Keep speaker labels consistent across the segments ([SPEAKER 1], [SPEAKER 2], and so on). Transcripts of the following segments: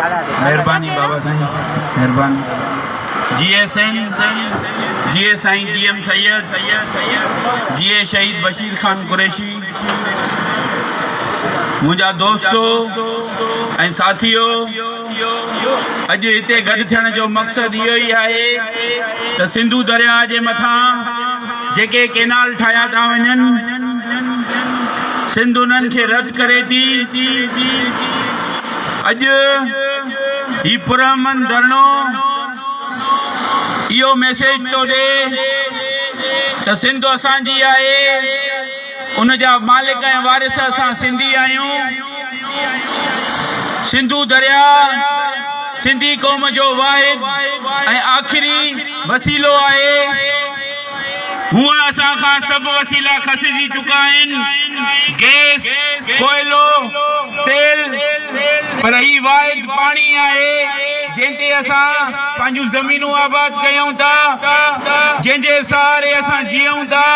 [SPEAKER 1] مهرباني بابا سائين مهرباني. جيئي سنڌ جيئي سائين جي ايم سيد جيئي شهيد بشير خان قريشي منهنجا دوستو ۽ ساٿيو اڄ هتي گڏ ٿيڻ جو مقصد اهو ئي آهي ته سنڌو درياهه جي مٿان جيڪي ڪينال ٺاهيا ٿا وڃن سنڌ انهن کي رد ڪري ٿي. اڄ هي پرامن ڌرڻو اهو ميسيج ٿو ڏي ته سنڌ اسان جي آهي، ان جا مالڪ ۽ وارث اسان سنڌي آهيون. سنڌو درياء سنڌي قوم جو واحد ۽ آخري وسيلو آهي. هونء اسان کان سڀ وسيلا کسجي چڪا آهن، گئس، ڪوئلو، تيل، پر هي واحد پاڻي آهي جنهن تي اسان پنهنجون زمينون آباد ڪيون ٿا، جنهن جي سهاري اسان جيئون ٿا،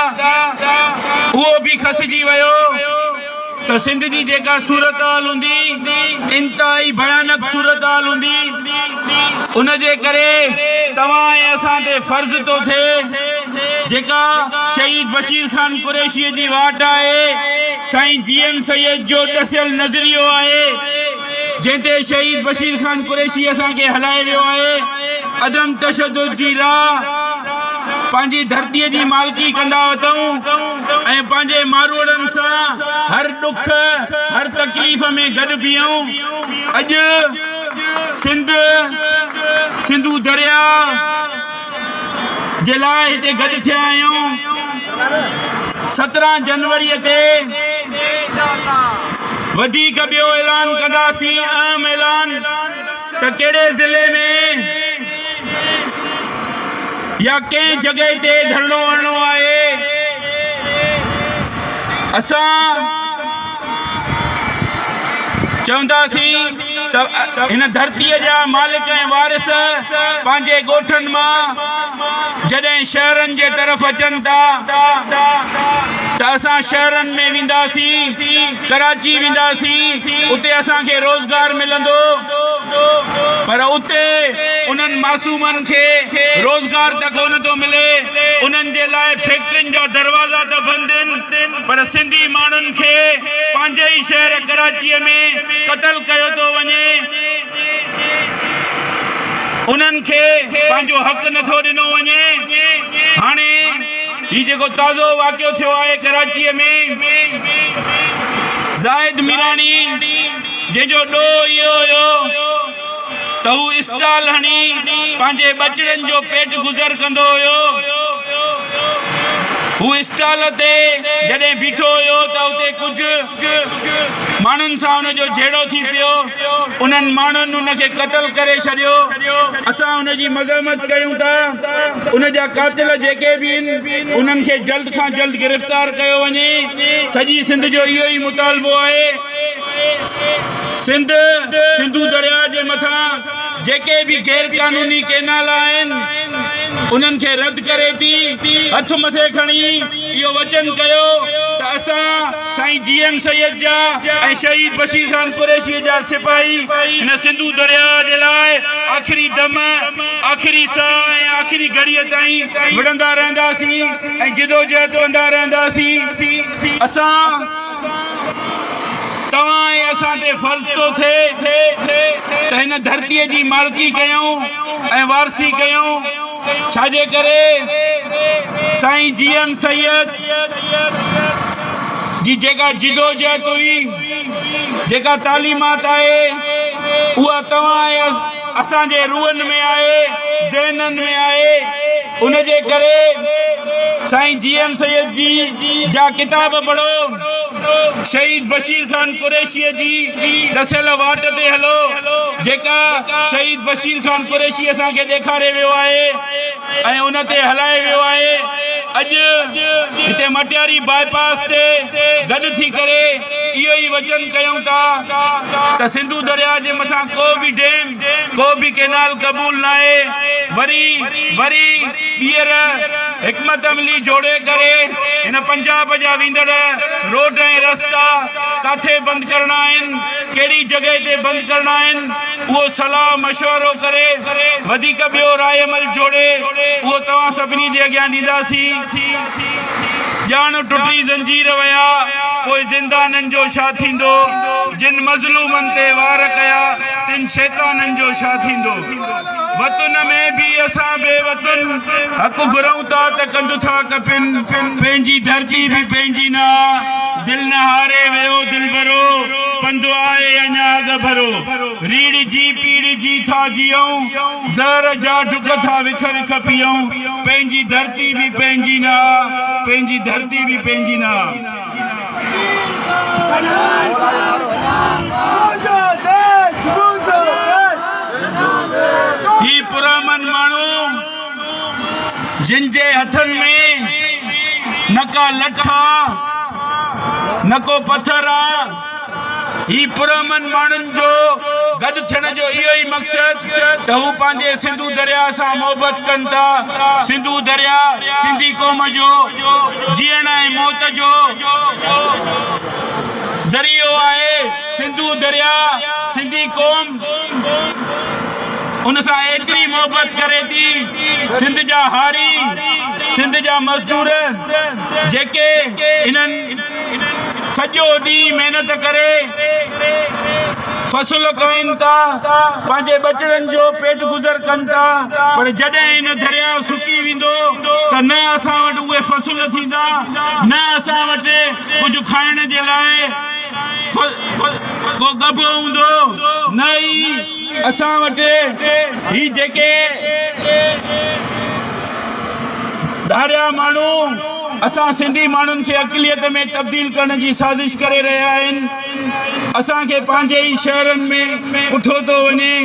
[SPEAKER 1] اهو به کسجي ويو ته سنڌ جي جيڪا صورتحال هوندي انتهائي ڀيانڪ صورتحال هوندي، ان جي ڪري توهان ۽ اسان تي فرض ٿو ٿئي جيڪا شهيد بشير خان قريشي جي واٽ آهي، سائين جي ايم سيد جو ڏسيل نظريو آهي، جنهن تي شهيد بشير خان قريشي اسان کي هلائي ويو آهي، عدم تشدد جي راهه پنهنجي ڌرتيء جي مالڪي ڪندا وتون ۽ پنهنجي ماروئڙن سان هر ڏک هر تڪليف ۾ گڏ بيهون. اڄ سنڌ سنڌو درياء جي لاء هتي گڏ ٿيا آهيون. 17 جنوري تي وڌيڪ ٻيو اعلان ڪنداسين اهم اعلان ته ڪهڙي ضلعي ۾ يا ڪنهن جڳهه تي ڌرڻو هڻڻو آهي. اسان چونداسين ته هن ڌرتيء جا مالڪ ۽ وارث پنهنجي ڳوٺن مان جڏهن شهرن جي طرف اچن ٿا ته اسان شهرن ۾ وينداسين، ڪراچي وينداسين، اتي اسان کي روزگار ملندو پر اتي انهن معصومن کي روزگار ته ڪونه ٿو ملي، انهن جي لاء فيڪٽرين جا دروازا ته بند آهن. پر سنڌي ماڻهن کي پنهنجي ئي شهر ڪراچيء ۾ قتل ڪيو ٿو وڃي، انهن کي پنهنجو حق نه ٿو ڏنو وڃي. هاڻي هي جيڪو تازو واقعو ٿيو آهي ڪراچيء ۾ زاهد ميراڻي جنهن جو ڏوهه اهو هيو ته هو اسٽال هڻي پنهنجي ٻچڙن جو پيٽ گذر ڪندو هيو. هو اسٽال تي جڏهن بيٺو هيو ته اتي ڪجهه ماڻهن سان ان جو جهيڙو ٿي پيو. انهن ماڻهن ان کي قتل ڪري ڇڏيو. اسان ان جي مذمت ڪيون ٿا. ان جا قاتل جيڪي به آهن انهن کي جلد کان جلد گرفتار ڪيو وڃي. سڄي سنڌ جو اهو ئي مطالبو آهي. سنڌ، سنڌو درياء جي مٿان جيڪي به غير قانوني ڪينال آهن انهن کي رد ڪري ٿي، هٿ مٿي کڻي اهو وچن ڪيو ته اسان سائين جي ايم سيد جا ۽ شهيد بشير خان قريشي جا سپاهي هن سنڌو درياء جي لاء آخري دم، آخري ساهه ۽ آخري گهڙيء تائين وڙهندا رهنداسين ۽ جدوجهد ڪندا رهنداسين. اسان. توهان ۽ اسان تي فرض ٿو ٿئي ته هن ڌرتيء جي مالڪي ڪيون ۽ وارثي ڪيون، ڇا جي ڪري سائين جي ايم سيد جي جيڪا جدوجهد هئي، جيڪا تعليمات آهي، اها توهان ۽ اسان جي روحن ۾ آهي، ذهنن ۾ آهي، ان جي ڪري سائين جي ايم سيد جي جا ڪتاب پڙهو، شهيد بشير خان قريشيء جي ڏسيل واٽ تي هلو، جيڪا شهيد بشير خان قريشي اسان کي ڏيکاري ويو آهي ۽ ان تي هلائي ويو آهي. اڄ هتي مٽياري باء پاس تي گڏ ٿي ڪري اهو ئي وچن ڪيون ٿا ته سنڌو درياء جي مٿان ڪو به ڊيم، ڪو به ڪينال قبول ناهي، وري وري ٻيهر حڪمت عملي جوڙي ڪري هن پنجاب جا ويندڙ روڊ ۽ رستا ڪاٿي بند ڪرڻا آهن، ڪهڙي جڳهه تي بند ڪرڻا آهن، اهو صلاح مشورو ڪري وڌيڪ ٻيو راء عمل جوڙي اهو توهان سڀني جي اڳيان ڏينداسين. ڄاڻ ٽٽي زنجير ويا، پوء زندانن جو ڇا ٿيندو؟ جن مظلومن تي وار ڪيا، تن شيطانن جو ڇا ٿيندو؟ وطن ۾ به اسان بي وطن، حق گهرون ٿا ته ڪنڌ ٿا ڪپين، پنهنجي ڌرتي به پنهنجي نه آ، دل نه هاري ويو دلبرو، پنڌ آهي اڃا اڳڀرو، ريڙهجي پيڙهجي ٿا جيئون، زهر جا ڍڪ ٿا وک وک پيئون. پنهنجي ڌرتي به پنهنجي نه آ، پنهنجي ڌرتي به پنهنجي نه آ. هي پرامن ماڻهو جن جي هٿن ۾ نه ڪا لٺ آ نه ڪو پٿر آ، هي پرامن ماڻهن جو گڏ ٿيڻ جو اهو ئي مقصد ته هو پنهنجي سنڌو درياء سان محبت ڪن ٿا. سنڌو درياء سنڌي قوم جو جيئڻ ۽ موت جو ذريعو آهي. سنڌو درياء سنڌي قوم ان سان ايتري محبت ڪري ٿي. سنڌ جا هاري، سنڌ جا مزدور جيڪي انهن سڄو ڏينهن محنت ڪري فصل ڪاهين ٿا، پنهنجي ٻچڙن جو پيٽ گذر ڪن ٿا، پر جڏهن هن درياء سڪي ويندو ته نه اسان وٽ اهي فصل ٿيندا، نه اسان وٽ ڪجهه کائڻ جي لاء ڪو ڳڀو هوندو، نه ئي اسان وٽ هي جيڪي ڌاريا ماڻهو اسان سنڌي ماڻهن کي اقليت ۾ تبديل ڪرڻ جي سازش ڪري رهيا آهن، اسان کي پنهنجي ئي شهرن ۾ ڪٺو ٿو وڃي،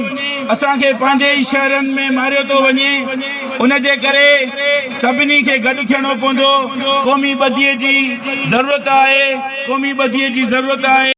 [SPEAKER 1] اسان کي پنهنجي ئي شهرن ۾ ماريو ٿو وڃي، ان جي ڪري سڀني کي گڏ ٿيڻو پوندو، قومي ٻڌي جي ضرورت آهي، قومي ٻڌي جي ضرورت آهي.